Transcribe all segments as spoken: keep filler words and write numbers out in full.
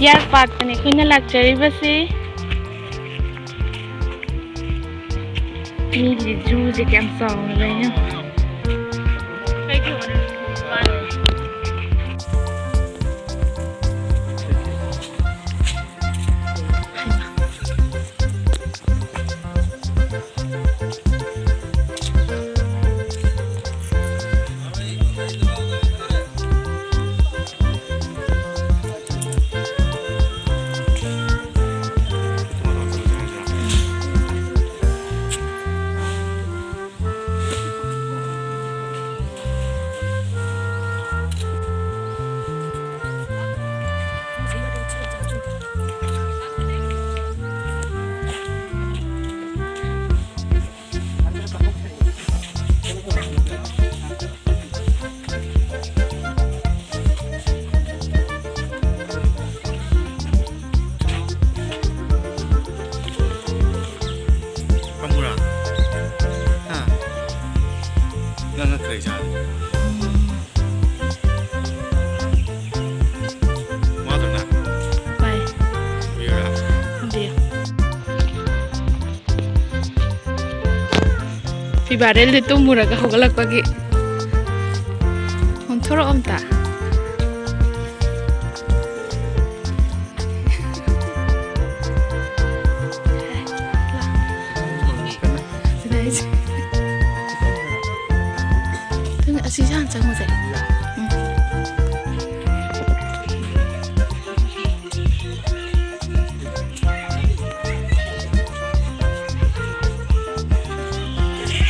Dear ꯄꯥꯔꯛꯇꯅꯤ ꯑꯩꯈꯣꯏꯅ ꯂꯥꯛꯆꯔꯤꯕꯁꯤ꯫ ꯃꯤꯒꯤ ꯖꯨꯁꯦ ꯀꯌꯥꯝ ꯆꯥꯎꯅ ꯂꯩꯅꯣ꯫ ꯈꯪꯕ꯭ꯔꯥ? ꯍꯥ? ꯅꯪ ꯉꯛꯈ꯭ꯔ ꯏꯁꯥꯗ꯫ ꯋꯥꯗ꯭ꯔꯣ ꯅꯪ? ꯋꯥꯏ꯫ ꯐꯝꯕꯤꯌꯨꯔꯥ? ꯐꯝꯕꯤꯌꯨ꯫ ꯐꯤꯕꯥꯔꯦꯜꯗꯤ ꯇꯨꯝꯃꯨꯔꯒ ꯍꯧꯒꯠꯂꯛꯄꯒꯤ꯫ ꯑꯣꯟꯊꯣꯔꯛꯑꯣ ꯑꯝꯇ꯫ ꯑꯗꯨꯅ ꯑꯩꯁꯦ꯫ ꯑꯗꯨꯅ ꯑꯁꯤꯁꯦ ꯍꯥꯟꯅ ꯆꯪꯉꯨꯁꯦ꯫ ꯎꯝ꯫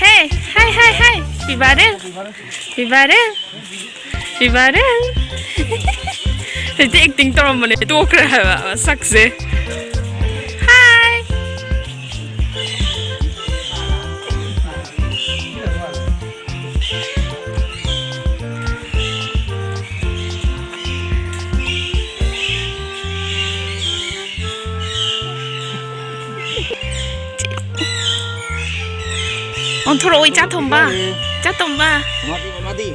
ꯍꯦ, ꯍꯥꯏ, ꯍꯥꯏ, ꯍꯥꯏ꯫ ꯐꯤꯕꯥꯔꯦꯜ꯫ ꯐꯤꯕꯥꯔꯦꯜ꯫ ꯐꯤꯕꯥꯔꯦꯜ꯫ ꯍꯧꯖꯤꯛꯇꯤ acting ꯇꯧꯔꯝꯕꯅꯦ, ꯇꯣꯛꯈ꯭ꯔꯦ ꯍꯥꯏꯕ ꯃꯁꯛꯁꯦ꯫ ꯍꯥꯏ꯫ ꯑꯣꯟꯊꯣꯔꯛꯑꯣ, ꯏꯆꯥ ꯇꯣꯝꯕ꯫ ꯏꯆꯥ ꯇꯣꯝꯕ꯫ ꯃꯃꯥꯗꯤ, ꯃꯃꯥꯗꯤ꯫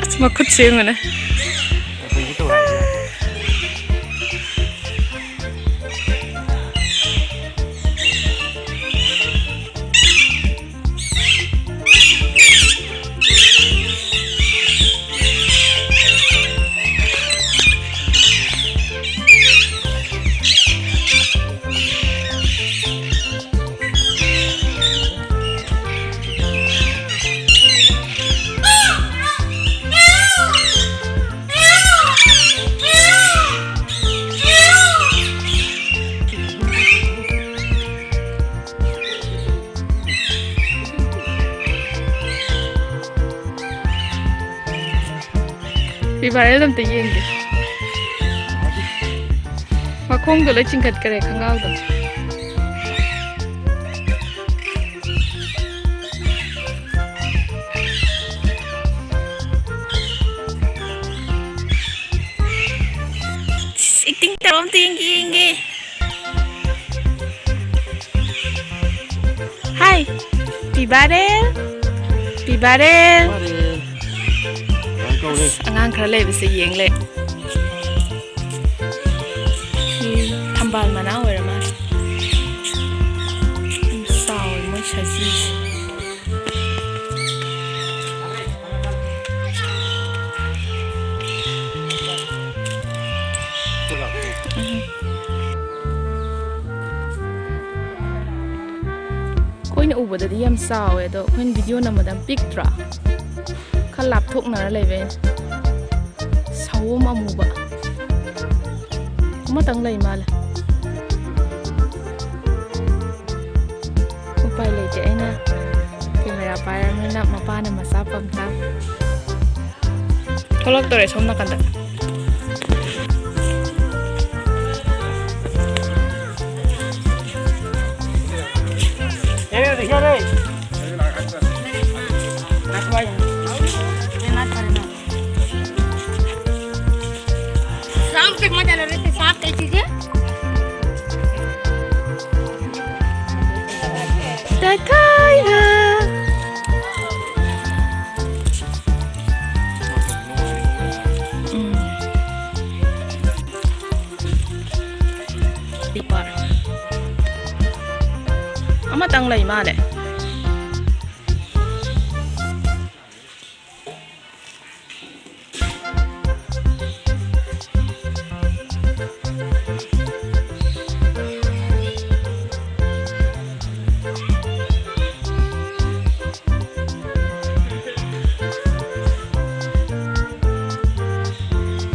ꯑꯁ, ꯃꯈꯨꯠ ꯁꯦꯝꯕꯅꯦ꯫ ꯄꯤ ꯚꯥꯏꯔꯦꯜ ꯑꯝꯇ ꯌꯦꯡꯒꯦ꯫ ꯃꯈꯣꯡꯗꯣ ꯂꯣꯏ ꯆꯤꯡꯈꯠꯈ꯭ꯔꯦ, ꯈꯣꯡꯒ꯭ꯔꯥꯎꯗꯣ꯫ ꯑꯦꯛꯇꯤꯡ ꯇꯧꯔ ꯑꯝꯇ ꯌꯦꯡꯒꯦ, ꯌꯦꯡꯒꯦ꯫ ꯍꯥꯏ, ꯄꯤꯕꯥꯔꯦꯜ, ꯄꯤꯕꯥꯔꯦꯜ꯫ ꯄꯤꯕꯥꯔꯦꯜ꯫ ꯀꯃꯥꯏ ꯀꯧꯔꯦ? ꯑꯁ, ꯑꯉꯥꯡ ꯈꯔ ꯂꯩꯕꯁꯦ ꯌꯦꯡ ꯂꯩ꯫ ꯁꯤ ꯊꯝꯕꯥꯜ ꯃꯅꯥ ꯑꯣꯏꯔ ꯃꯥꯜꯂꯦ꯫ ꯌꯥꯝ ꯆꯥꯎꯋꯦ ꯃꯣꯏ ꯁꯖꯤꯁꯦ꯫ ꯑꯩꯈꯣꯏꯅ ꯎꯕꯗꯗꯤ ꯌꯥꯝ ꯆꯥꯎꯋꯦ, ꯑꯗꯣ ꯑꯩꯈꯣꯏꯅ ꯚꯤꯗꯤꯑꯣ ꯅꯝꯕꯗ ꯌꯥꯝ ꯄꯤꯛꯇ꯭ꯔꯥ? ꯈꯔ ꯂꯥꯞꯊꯣꯛꯅꯔ ꯂꯩꯕꯩꯅꯦ꯫ ꯁꯑꯣꯝ ꯑꯃꯨꯕ ꯑꯃꯇꯪ ꯂꯩ ꯃꯥꯜꯂꯦ꯫ ꯎꯄꯥꯏ ꯂꯩꯇꯦ, ꯑꯩꯅ ꯀꯦꯃꯦꯔꯥ ꯄꯥꯏꯔꯕꯅꯤꯅ ꯃꯄꯥꯅ ꯃꯆꯥ ꯄꯝ ꯇꯥꯕ꯫ ꯊꯣꯛꯂꯛꯇꯣꯔꯦ ꯁꯣꯝ ꯅꯥꯀꯟꯗ꯫ सांप के मजा ले रहे थे, सांप कैसी थी? Tataina. ꯑꯃꯇꯪ ꯂꯩ ꯃꯥꯜꯂꯦ꯫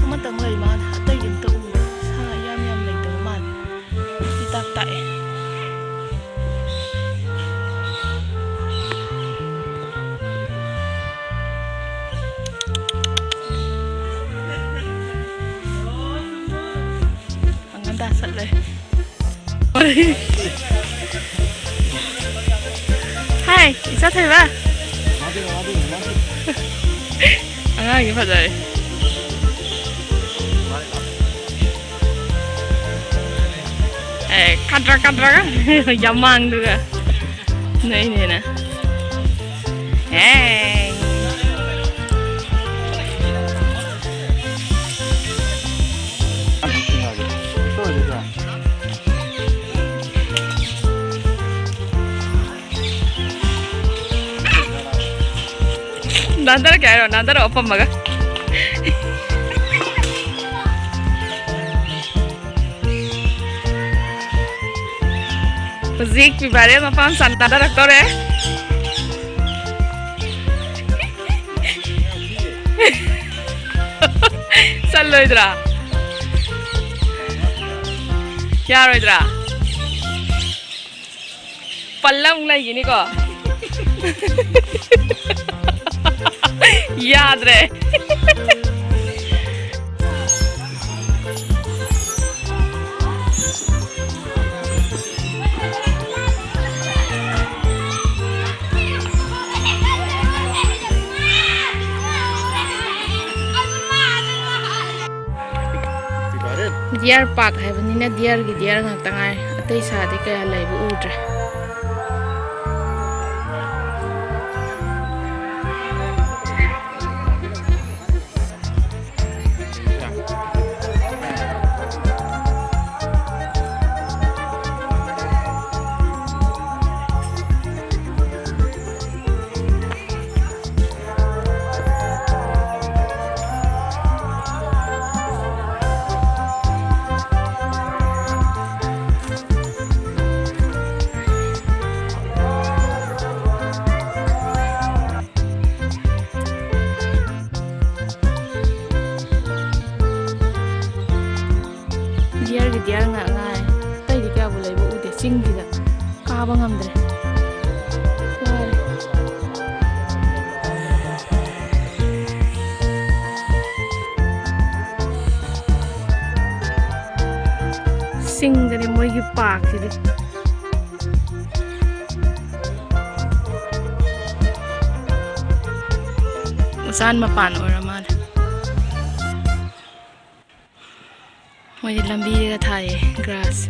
ꯑꯃꯇꯪ ꯂꯩ ꯃꯥꯜꯂꯦ, ꯑꯇꯩꯗꯤ ꯑꯝꯇ ꯎꯗꯦ꯫ ꯁꯥ ꯏꯌꯥꯝ ꯌꯥꯝ ꯂꯩꯇꯕ ꯃꯥꯜꯂꯦ꯫ ꯍꯤꯗꯥꯛ ꯇꯥꯛꯑꯦ꯫ ꯑꯉꯥꯡꯗ ꯆꯠꯂꯦ꯫ ꯍꯥꯏ, ꯏꯆꯥ ꯊꯣꯏꯕ꯫ ꯑꯉꯥꯡꯁꯦ ꯐꯖꯔꯦ꯫ ꯑꯦ, ꯀꯗ꯭ꯔ ꯀꯗ꯭ꯔꯒ ꯌꯥꯝꯃꯥꯡꯗꯨꯒ ꯅꯣꯏꯅꯦꯅ꯫ ꯑꯦ꯫ ꯅꯥꯟꯊꯔꯛꯀꯦ ꯍꯥꯏꯔꯣ? ꯅꯥꯟꯊꯔꯛꯑꯣ, ꯄꯝꯃꯒ꯫ ꯍꯧꯖꯤꯛ ꯄꯤꯕꯥꯔꯦꯜ ꯃꯄꯥ ꯃꯆꯥ ꯅꯥꯟꯊꯔꯛꯇꯧꯔꯦ꯫ ꯆꯠꯂꯣꯏꯗ꯭ꯔꯥ? ꯌꯥꯔꯣꯏꯗ꯭ꯔꯥ? ꯄꯜꯂ ꯑꯃꯨꯛ ꯂꯩꯈꯤꯅꯤꯀꯣ꯫ ꯌꯥꯗ꯭ꯔꯦ꯫ ꯗꯤꯌꯔ ꯄꯥꯔꯛ ꯍꯥꯏꯕꯅꯤꯅ ꯗꯤꯌꯔꯒꯤ ꯗꯤꯌꯔ ꯉꯥꯛꯇ ꯉꯥꯏꯔꯦ, ꯑꯇꯩ ꯁꯥꯗꯤ ꯀꯌꯥ ꯂꯩꯕ ꯎꯗ꯭ꯔꯦ꯫ ꯉꯝꯗ꯭ꯔꯦ꯫ ꯋꯥꯔꯦ꯫ ꯆꯤꯡꯗꯅꯦ ꯃꯣꯏꯒꯤ ꯄꯥꯔꯛꯁꯤꯗꯤ꯫ ꯎꯆꯥꯟ ꯃꯄꯥꯟ ꯑꯣꯏꯔ ꯃꯥꯜꯂꯦ꯫ ꯃꯣꯏꯗꯤ ꯂꯝꯕꯤꯗꯒ ꯊꯥꯏꯌꯦ ꯒ꯭ꯔꯥꯁ꯫